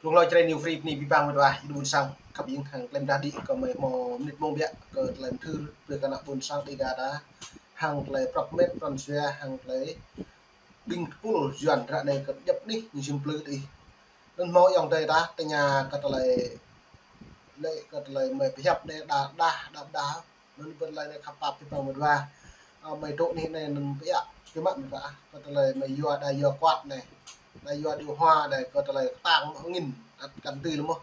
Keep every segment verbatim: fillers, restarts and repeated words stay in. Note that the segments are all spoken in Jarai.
Rung hlâo Jrai New Free bơni abih bang met wa, ih ƀuôn sang khăp ing hăng tơlơi mơdah đĭ kơ mơi hmâo mơnit mông biă kơ tơlơi mơthưr brơi kơ ană ƀuôn sang Dêga ta hăng tơlơi prăp met pran jua hăng tơlơi ƀing tơpul Yuan ră anai kơ djŏp anih ñu jing plư kơ ih. Anŭn hmâo ayŏng adơi ta tơña kơ tơlơi lĕ kơ tơlơi mơi pơhiăp anai đa đah đa đah. Anŭn bơ̆t tơlơi anai khăp pap abih bang met wa. Ơ, mơi dŏ anih anai anŭn pơiă biă mă met wa. Kơ tơlơi mơi yua đa yua quạt anai, đa yua điều hòa anai, kơ tơlơi kơtang mơ̆ angin ăt kăn tui lơi mơ̆.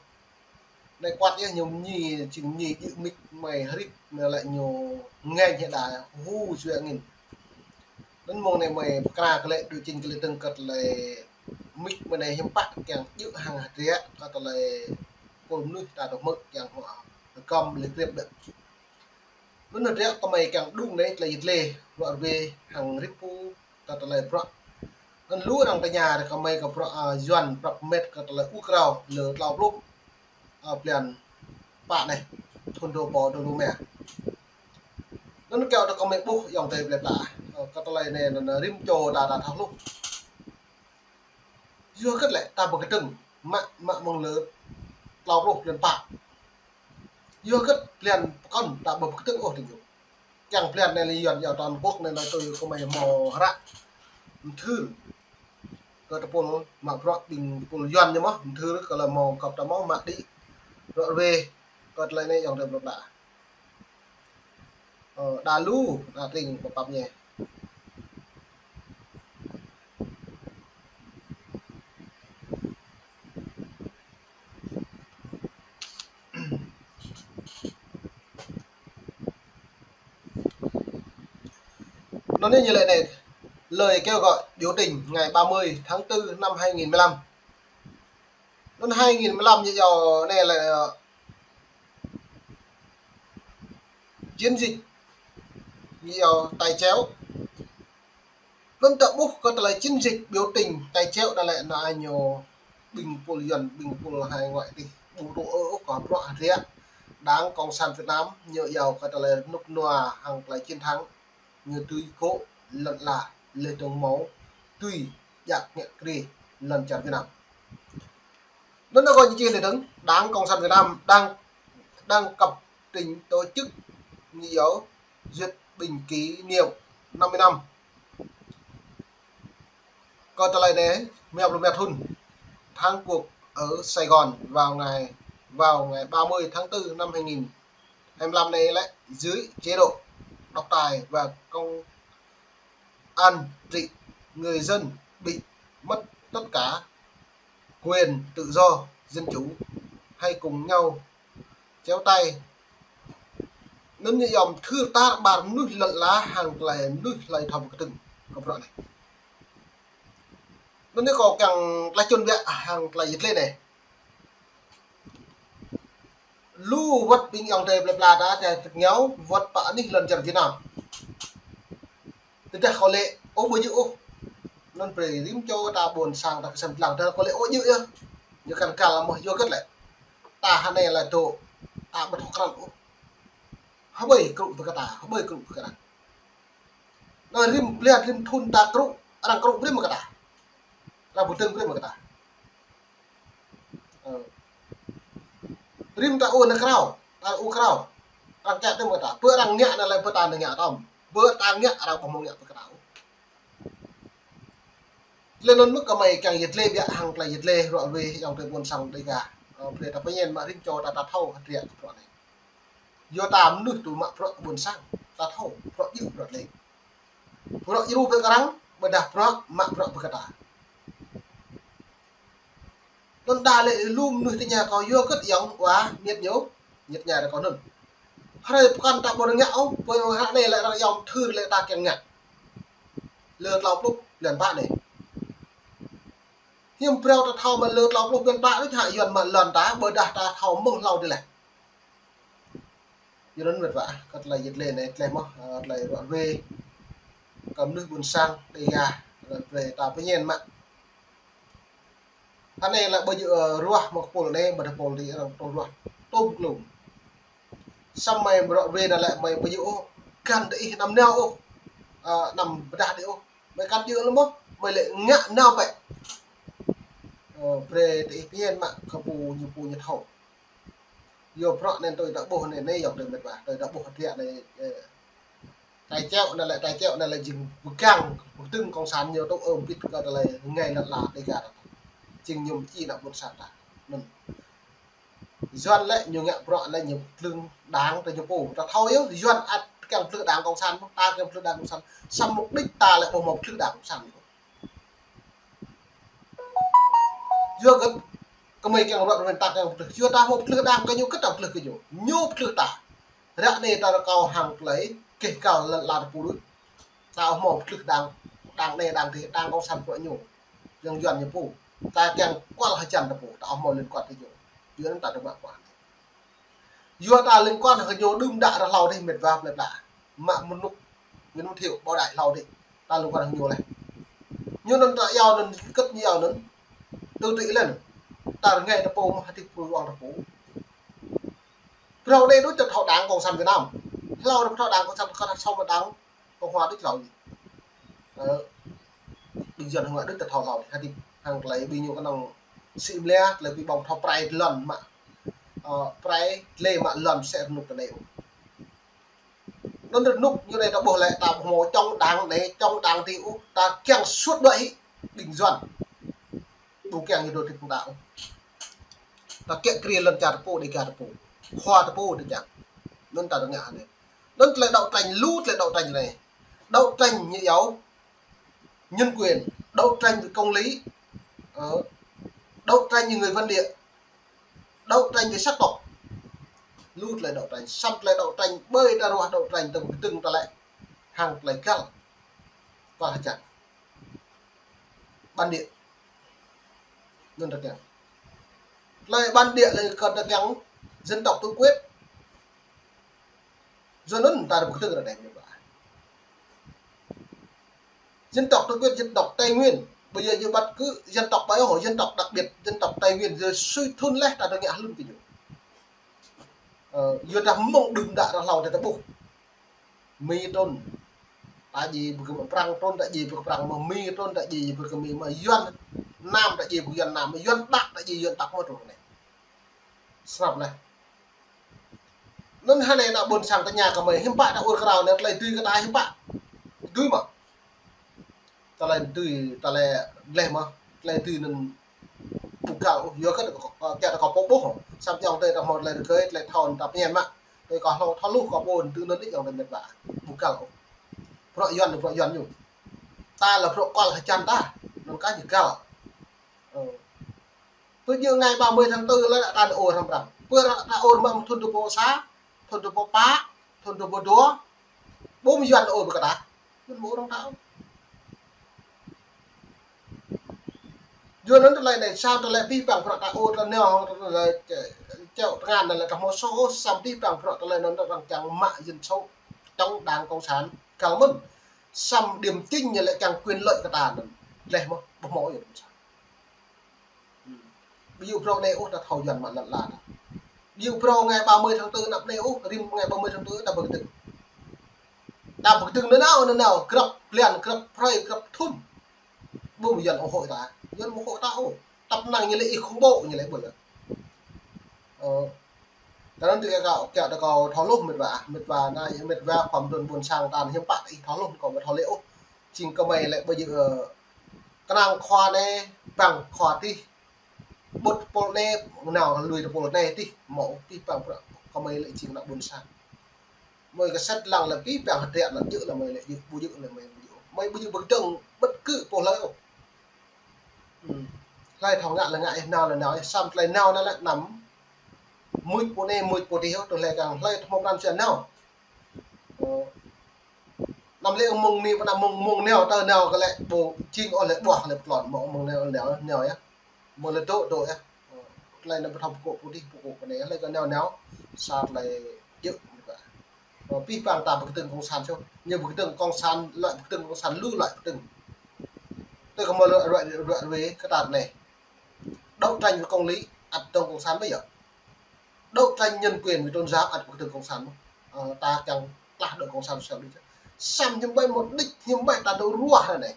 Anai quạt yơh ñu mơñi, jing mơñi djơ̆ mic mơi hơrip, mơi lĕ ñu ngêñ hĭ đa hu jua angin. Anŭn mông anai mơi pơkra kơ lĕ, điều chỉnh kơ lĕ tơ̆ng kơ tơlơi mic mơi anai hiư̆m pă kiăng djơ̆ hăng hơdră kơ tơlơi pôl mơnuih ta dŏ hmư̆ kiăng hmâo hơgŏm lĕ krep đĕ. Anŭn hơdră kơ mơi kiăng đung anai tơlơi yit lĕ, bruă rơwe hăng rĭm pô ta tơlơi bruă. Anŭn lu arăng tơña ră kơ mơi kơ bruă, a, Yuan prăp met kơ tơlơi ur krao lơ tlâo pluh, a, blan pă anai, thun dua rơbâo dua pluh rơma. Anŭn kiaŏ ră kơ mơi ƀuh ayŏng adơi plơi pla, a, kơ tơlơi anai anŭn rĭm čô ta ta thâo hluh. Yua hơget lĕ ta ƀu kơdơ̆ng mă, mă mơ̆ng lơ tlâo pluh blan pă. Yua hơget blan pơkŏn ta ƀu kơdơ̆ng ôh tơñu. Kiăng blan anai lĕ Yuan yua toàn quốc anai anai tui kơ mơi hmâo hră mơthưr kơ tơpul mă bruă ƀing tơpul Yuan ñu mơ̆ mơthưr kơ lĕ hmâo gŏp ta hmâo mă đĭ bruă rơwe kơ tơlơi anai ayŏng adơi plơi pla. Ơ, đa lu, đa tring pơpăp ñe. Anŭn anai ñu lĕ anai, lời kêu gọi biểu tình ngày ba mươi tháng tư năm hai nghìn mười lăm. Anŭn hai nghìn mười lăm ñu yua anai lĕ, ơ, chiến dịch ñu yua tài chẽo. Anŭn ta ƀuh kơ tơlơi chiến dịch biểu tình tài chẽo đa lĕ anŭn ai ñu ƀing pôl Yuan, ƀing pôl hải ngoại tih ƀu dŏ ôh kơ bruă hơdră Đảng Cộng sản Việt Nam ñu yua kơ tơlơi rơnŭk rơnua hăng tơlơi chiến thắng. Ñu tui kơ lŏn ala lĕ tơ̆ng hmâo tui djă ngă krê lŏn čar Việt Nam. Anŭn anai kơ ñu čih lĕ tơ̆ng Đảng Cộng sản Việt Nam đang, đang cập trình tổ chức nghi dấu duyệt binh kỷ niệm năm mươi năm. Kơ tơlơi anai, mơ̆ pluh mơ̆ thun, Thắng cuộc ở Sài Gòn vào ngày, vào ngày ba mươi tháng tư năm hai nghìn hai mươi lăm này lĕ, dưới chế độ độc tài và công an trị, người dân bị mất tất cả quyền tự do, dân chủ, hãy cùng nhau chéo tay. Anŭn ñu yom thưr tar ƀar mơnuih lŏn ala hăng tơlơi mơnuih hlơi thâo kơdơ̆ng kơ bruă anai. Anŭn anai kâo kiăng tơlơi čun biă hăng tơlơi yit lĕ anai. Lu wơ̆t ƀing ayŏng adơi plơi pla ta, ta tơ̆k ñu wơ̆t pơ anih lŏn čar Việt Nam. Tơdah kâo lĕ, ôh ƀu djơ̆ ôh. Anŭn brơi rĭm čô ta ƀuôn sang ta kơsem lăng, tơdah kâo lĕ ôh djơ̆ yơh. Ñu kăn kal mơ̆ yua hơget lĕ. Ta hơnai lĕ dŏ, ta ƀu thâo krăn ôh. Hơbơi krŭ pơkă ta, hơbơi krŭ pơkă ta. Anŭn rĭm blan rĭm thun ta krŭ, arăng krŭ brơi mơ̆ kơ ta. Arăng ƀu dơ̆ng brơi mơ̆ kơ ta. Ơ. Rĭm ta ur nao krao, ta ur krao. Arăng čăt tơ̆m kơ ta. Pơ arăng ngă anŭn lĕ pơ ta ngă tơ̆m. Pơ ta ngă arăng ƀu hmâo ngă pơkă ta. Lĕ anŭn mơ̆ kơ mơi kiăng yit lĕ biă hăng tơlơi yit lĕ ruă rui ayŏng adơi ƀuôn sang Dêga. Ơ, brơi ta pơñen mă rĭm čô ta ta thâo hơdră kơ bruă anai. Yua ta mơnuih tŭ mă bruă ƀuôn sang, ta thâo bruă djơ̆ bruă lĕ. Bruă djru pơ kơ arăng, ƀôdah bruă mă bruă pơ kơ ta. Anŭn đa lĕ lu mơnuih tơña kâo yua hơget ayŏng wa miet ñu, ñu tơña ră kâo anŭn. Hrơi pơkŏn ta ƀu ngă ôh, pơ anai lĕ arăng yom thưr lĕ ta kiăng ngă. Lơ tlâo pluh blan pă anai. Hiư̆m phrâo ta thâo mă lơ tlâo pluh blan pă anai hă Yuan mă lŏn ta, ƀôdah ta thâo mơ̆ng hlâo dih leh. Yua anŭn met wa, kơ tơlơi yit lĕ anai tơlơi mơ̆, ơ, tơlơi ruă rui kơ mơnuih ƀuôn sang Dêga, lĕ brơi ta pơñen mă. Hơnai lĕ ƀu djơ̆, ơ, ruah mơ̆ kơ pôl anai, ƀôdah pôl dih arăng tŭ ruah tŭm klŭm. Samơ̆ mơi ruă rui anŭn lĕ mơi ƀu djơ̆ ôh, kăn tơ ih anăm nao ôh, ơ, anăm pơdah dih ôh. Mơi kăn djơ̆ lĕ mơ̆, mơi lĕ ngă nao bĕ. Ơ, brơi tơ ih phiăn mă kơ pô ñu pô ñu thâo. Yua bruă anai tui ta ƀuh anai, anai yơh tơ met wa, tui ta ƀuh hơdră anai, ơ, tơlơi čeo anai lĕ, tơlơi čeo anai lĕ jing pơgang, pơdơ̆ng kông sản ñu tŭ ơm bĭt kơ tơlơi rơngai lŏn ala Dêga ta. Jing ñu či ană ƀôn sang ta. Anŭn. Yuan lĕ ñu ngă bruă lĕ ñu pơtlưh đảng tơ ñu pô. Ta thâo yơh, Yuan ăt kiăng pơtlưh đảng kông sản, ta kiăng pơtlưh đảng kông sản. Samơ̆ mục đích ta lĕ ƀu hmâo pơtlưh đảng kông sản. Yua kơ gơmơi kiăng ruă rơwen ta kiăng pơtlưh. Yua ta hmâo pơtlưh đảng kơ ñu, kơ ta pơtlưh kơ ñu. Ñu pơtlưh ta. Ră anai ta rơkâo hăng tơlơi keh kal lŏn ala ta pô đôč. Ta hmâo pơtlưh đảng, đảng anai, đảng adih, đảng kông sản bruă ñu. Yang Yuan ñu pô. Ta kiăng kual hơjăn ta pô, ta hmâo liên quan tơ ñu. Yua anŭn ta dŏ mă kual. Yua ta liên quan kơ ñu đưm đă rơhlâo adih met wa plơi pla. Mă mơnŭk, Nguyễn Văn Thiệu, Bảo Đại hlâo adih. Ta liên quan kơ ñu lĕ. Ñu anŭn ta iâu anŭn, kơt ñu iâu anŭn. Tơ tui lĕ. Ta rơngai ta pô mơ̆ hơdip pô ruang ta pô. Phrâo anai đôč ta thâo đảng kông sản Việt Nam. Hlâo ta thâo đảng kông sản, kơ ta thâo mă đảng Cộng hòa đôč hlâo adih. Ơ, ƀing Yuan hăng đôč ta thâo hlâo adih. Hơdip hăng tơlơi ƀing ñu kơnơ̆ng sĭ mơlia, tơlơi ƀing ƀơ̆ng thâo prai lŏn mă. Ơ, prai tơlơi mă lŏn sĭ rơnŭk tơ anai ôh. Anŭn rơnŭk ñu anai ta ƀuh lĕ ta ƀu hmâo chống đảng anai, chống đảng adih ôh, ta kiăng suôt đuaĭ hĭ ƀing Yuan. Ƀu kiăng ñu dŏ hơdip hăng ta ôh. Ta kiăng kriê lŏn čar ta pô, Dêga ta pô. Khua ta pô ta kiăng. Anŭn ta dŏ ngă anai. Anŭn tơlơi đấu tranh, lu tơlơi đấu tranh anai. Đấu tranh ñu iâu nhân quyền, đấu tranh vì công lý, ờ, đấu tranh vì người bản địa, đấu tranh vì sắc tộc. Lu tơlơi đấu tranh, samơ̆ tơlơi đấu tranh, ƀơi ta ruah đấu tranh, tơm kơtưng ta lĕ hăng tơlơi găl. Kual hơjăn. Bản địa. Anŭn ta kiăng. Tơlơi bản địa lĕ kơ ta kiăng dân tộc tự quyết. Yua anŭn ta dŏ pơkơtưn ră anai. Dân tộc tự quyết, dân tộc Tây Nguyên. Bây giờ như bất cứ dân tộc bao nhiêu, dân tộc đặc biệt, dân tộc Tây Nguyên, giờ suy thun leh ta dŏ ngă hlŭn kơ ñu. Ơ, yua ta mơ̆ng đưm đă rơhlâo ta ƀuh. Mi trŭn. Ta djai ƀơi kơ Prăng, trŭn ta djai ƀơi kơ Prăng, mơ̆ Mi trŭn ta djai ƀơi kơ Mi, mơ̆ Yuan Nam ta djai ƀơi kơ Yuan Nam, mơ̆ Yuan Đăk ta djai Yuan Đăk mơ̆ trŭn anai. Snăp leh. Anŭn hơnai ană ƀôn sang tơña kơ mơi, hiư̆m pă ta ur krao anai, tơlơi dưi kơ ta hiư̆m pă. Dưi mơ̆. Tơlơi dưi, tơlơi gleh mơ̆, tơlơi dưi anŭn ƀu găl ôh, yua kơ, ơ, kiăng ta kơ pô ƀuh. Samơ̆ ayŏng adơi ta hmâo tơlơi rơgơi, tơlơi thâo ta phiăn mă. Tơlơi kơ hlâo thâo hluh kơ ƀôn tơ anŭn đĭ ayŏng adơi met wa. Ƀu găl ôh. Bruă Yuan, bruă Yuan ñu. Ta lĕ bruă kual hơjăn ta. Anŭn kah ñu găl. Ơ. Pơ jơ̆ ngày ba mươi tháng tư lĕ ta ur hăng Prăng. Pơ ta ur mơ̆ng thun dua rơbâo sa, thun dua rơbâo pă, thun dua rơbâo dua. Ƀu mơ̆ Yuan ur ƀơi kơ ta. Yuan ƀu ur hăng ta. Yua anŭn tơlơi anai, sa tơlơi abih bang bruă ta ur ta nao, tơlơi čeo tơngan anŭn lĕ ta hmâo soh, samơ̆ abih bang bruă tơlơi anŭn arăng kiăng mă dân số chống đảng cộng sản găl mơ̆n. Samơ̆ điểm chính ñu lĕ kiăng quyền lợi kơ ta anŭn. Gleh mơ̆, ƀu hmâo yơh. Ƀu djơ̆ phrâo anai ôh ta thâo Yuan mă lŏn ala ta. Ƀu djơ̆ phrâo ngày ba mươi tháng tư anăp anai ôh, rĭm ngày ba mươi tháng tư ta pơkơtưn. Ta pơkơtưn nanao nanao, grăp blan, grăp hrơi, grăp thŭn. Ƀu mơ̆ Yuan ủng hộ ta. Yuan ủng hộ ta ôh. Tăp năng ñu lĕ ih khủng bố ñu lĕ ƀu yơh. Ơ. Ta anŭn tui kâo, kiăng ta kâo thâo hluh met wa, met wa anai, met wa khua mơtrŭn ƀôn sang ta hiư̆m pă ih thâo hluh kâo ƀu thâo lĕ ôh. Jing kơ mơi lĕ ƀu djơ̆, ơ, kơnang khua anai, bang khua adih. Ƀut pôl anai, nao lui tơ pôl anai adih, hmâo abih bang bruă kơ mơi lĕ jing ană ƀôn sang. Mơi kơ set lăng lĕ abih bang hơdră lĕ djơ̆ lĕ mơi lĕ djơ̆, ƀu djơ̆ lĕ mơi ƀu djơ̆. Mơi ƀu djơ̆ pơkơdơ̆ng bất cứ pô hlơi ôh. Hlơi thâo ngă lĕ ngă, ih nao lĕ nao, ih samơ̆ tơlơi nao anai lĕ anăm. Mưč pô anai, mưč pô adih ôh, tơlơi kiăng hlơi thâo mơ̆ pran jua nao. Ơ. Anăm lĕ mơ̆ng anai, anăm mơ̆ng, mơ̆ng nao, tơ nao kơ lĕ ƀu jing ôh lĕ ƀuah lĕ pơtlon, mơ̆ng, mơ̆ng nao, nao, nao yơh. Mơ̆ng lĕ dŏ, dŏ yơh. Ơ, tơlơi anŭn ƀu thâo pơkŏ pô adih, pơkŏ pô anai, hlơi kơ nao nao, sa tơlơi djơ̆ mơ̆n kơ. Ơ, abih bang ta pơkơtưn cộng sản soh. Ñu pơkơtưn cộng sản, loại pơkơtưn cộng sản, lu loại pơkơtưn. Tui kơ mơi ruai, ruai, ruai kơ ta anai. Đấu tranh vì công lý, ăt dŏng cộng sản ƀu yơh. Đấu tranh nhân quyền vì tôn giáo, ăt pơkơtưn cộng sản mơ̆n. Ơ, ta kiăng klah dŏng cộng sản soh đôč. Samơ̆ hiư̆m ƀai mục đích, hiư̆m ƀai ta dŏ ruah anai.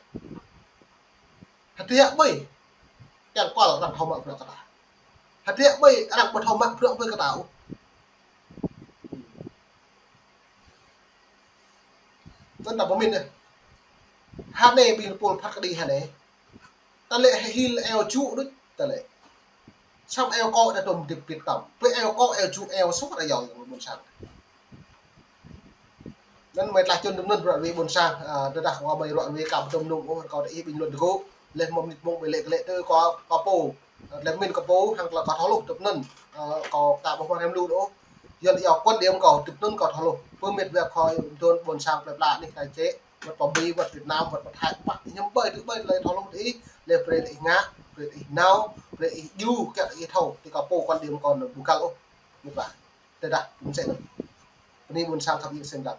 Hơdră ƀơi. kiăng kual arăng thâo mă bruă kơ ta. Hơdră ƀai arăng ƀu thâo mă bruă ƀai kơ ta ôh. Anŭn ta pơmĭn anai. Hơnai ƀing pul phat kơđi hơnai. Ta lĕ hil eo čŭ đôč ta lĕ. Samơ̆ eo kŏ ta tôm dip pit tăm. Ƀơi eo kŏ eo čŭ eo suh ta yơh ƀôn sang. Anŭn mơi tlaih čun tơm anŭn ruă ruê ƀôn sang, a, tơdah kâo mơi ruă ruê kâo ƀu tơm nung ôh, kâo tơ ih ƀing lŏn tơgŭ, leh mơ̆ng mơnit mông ƀơi lĕ kơ lĕ tơ kâo, kâo pô, leh min kâo pô, hăng tơlơi kâo thâo hluh tơm anŭn, a, kâo ta ƀu hmâo rem lu ôh. Yua lĕ yua quan điểm kâo tơm anŭn kâo thâo hluh. Pơmĭn wơ̆t khơi tơm anŭn ƀôn sang plơi pla anih ta čĕ, wơ̆t pơ Bỉ, wơ̆t Việt Nam, wơ̆t pơ Thái, pă, hiam ƀai tơ ƀai tơlơi thâo hluh tơ ih, leh brơi ih ngă, brơi ih nao, brơi ih djru, kiăng ih thâo, tơ kâo pô quan điểm kâo anŭn ƀu găl ôh. Mĭt wa. Tơdah, mơ̆n sĕ anŭn. Bơni ƀôn sang khăp ih sem lăng.